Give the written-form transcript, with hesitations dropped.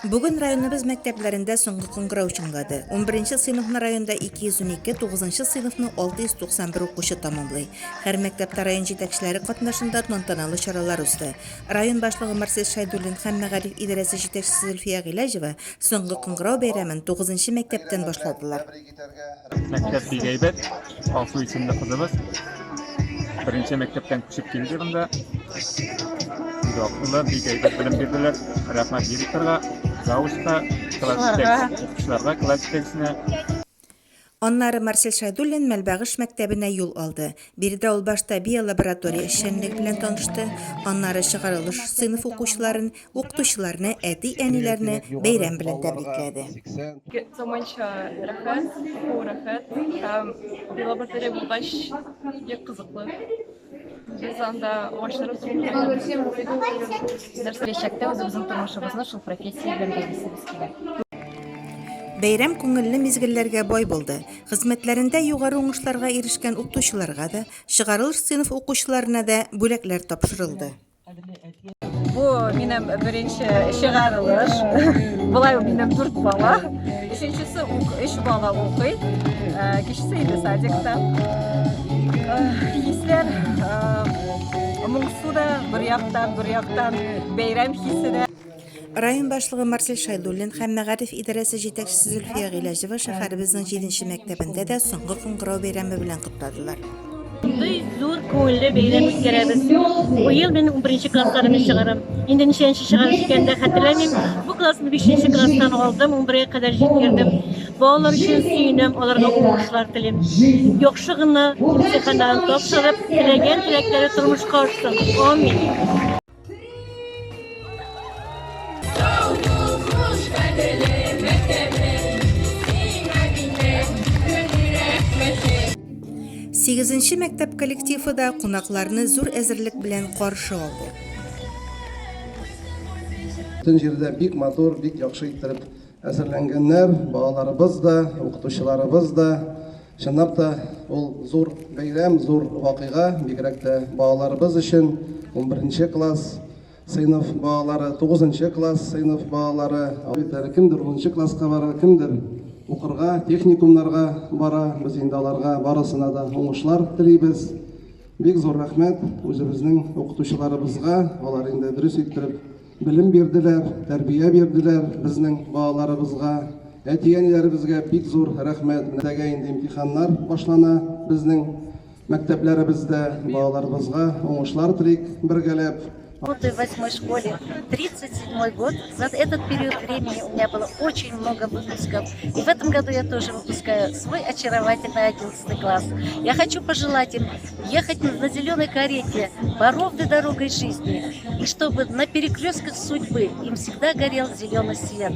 Бүген районыбыз мәктәпләрендә соңгы кыңгырау чыңлады. Унберенче сыйныфны районда 212, тугызынчы сыйныфны 691 укучы тәмамлый. Һәр мәктәптә район җитәкчеләре катнашында тантаналы чаралар узды. Район башлыгы Марсель Шәйдуллин һәм мәгариф идарәсе җитәкчесе Зөлфия Гыйләҗева соңгы кыңгырау бәйрәмен тугызынчы мәктәптән башладылар. Мәктәп бик әйбәт. Алсу исемле кызыбыз беренче мәктәптән күчеп килде монда. Бик акыллы, бик әйбәт белем бирделәр. Рәхмәт директорга, завучка, класс җитәкчеләргә, класс җитәкчесенә. Аннары Марсель Шәйдуллин Мәлбагыш мәктәбенә юл алды. Биредә ул башта биолаборатория эшчәнлеге белән танышты, аннары чыгарылыш сыйныф укучыларын, укытучыларны, әти-әниләрне бәйрәм белән тәбрикләде. Заманча рәхәт, уку рәхәт һәм лаборатория булгач бик кызыклы. Без анда агачлар үстереп Киләчәктә үзебезнең тормышыбызны шул профессия белән бәйлисебез килә. Бәйрәм күңелле мизгелләргә бай булды. Хезмәтләрендә югары уңышларга ирешкән укытучыларга да, чыгарылыш сыйныф укучыларына да бүләкләр тапшырылды. Бу минем беренче чыгарылыш. Болай минем дүрт бала. Өченчесе өч бала укый. Э, кечесе инде садикта. Э, хисләр э, моңсу да бер яктан, бер яктан бәйрәм хисе дә. Район башлыгы Марсель Шәйдуллин һәм мәгариф идарәсе җитәкчесе Зөлфия Гыйләҗева шәһәребезнең җиденче мәктәбендә дә соңгы кыңгырау бәйрәме белән котладылар. Шундый зур күңелле бәйрәм үткәрәбез. Быел мин унберенче классларны чыгарам. Инде ничәнче чыгарыш икәнен дә хәтерләмим. Бу классны бишенче класстан алдым, унбергә кадәр җиткердем. Балалар өчен сөенәм, аларга уңышлар телим. Яхшы гына имтиханнарын тапшырып, теләгән теләкләре тормышка ашсын. Амин. Сигезенче мәктәп коллективы да кунакларны зур әзерлек белән каршы алды. Бөтен җирдә бик матур, бик яхшы иттереп әзерләнгәннәр, балаларыбыз да, укытучыларыбыз да. Чынлап та, ул зур бәйрәм, зур вакыйга, бигрәк тә балаларыбыз өчен, унберенче класс сыйныф балалары, тугызынчы класс сыйныф балалары, бит әле кемдер унынчы класска бара, кемдер укырга, техникумнарга бара. Без инде аларга барысына да уңышлар телибез. Бик зур рәхмәт үзебезнең укытучыларыбызга, алар инде дөрес иттереп Белем бирделәр, тәрбия бирделәр безнең балаларыбызга. Әти-әниләребезгә бик зур рәхмәт. Менә инде имтиханнар башлана безнең мәктәпләребездә. Балаларыбызга уңышлар телик бергәләп. Работаю в восьмой школе 37 год. За этот период времени у меня было очень много выпусков. И в этом году я тоже выпускаю свой очаровательный 11 класс. Я хочу пожелать им ехать на зеленой карете по ровной дорогой жизни. И чтобы на перекрестках судьбы им всегда горел зеленый свет.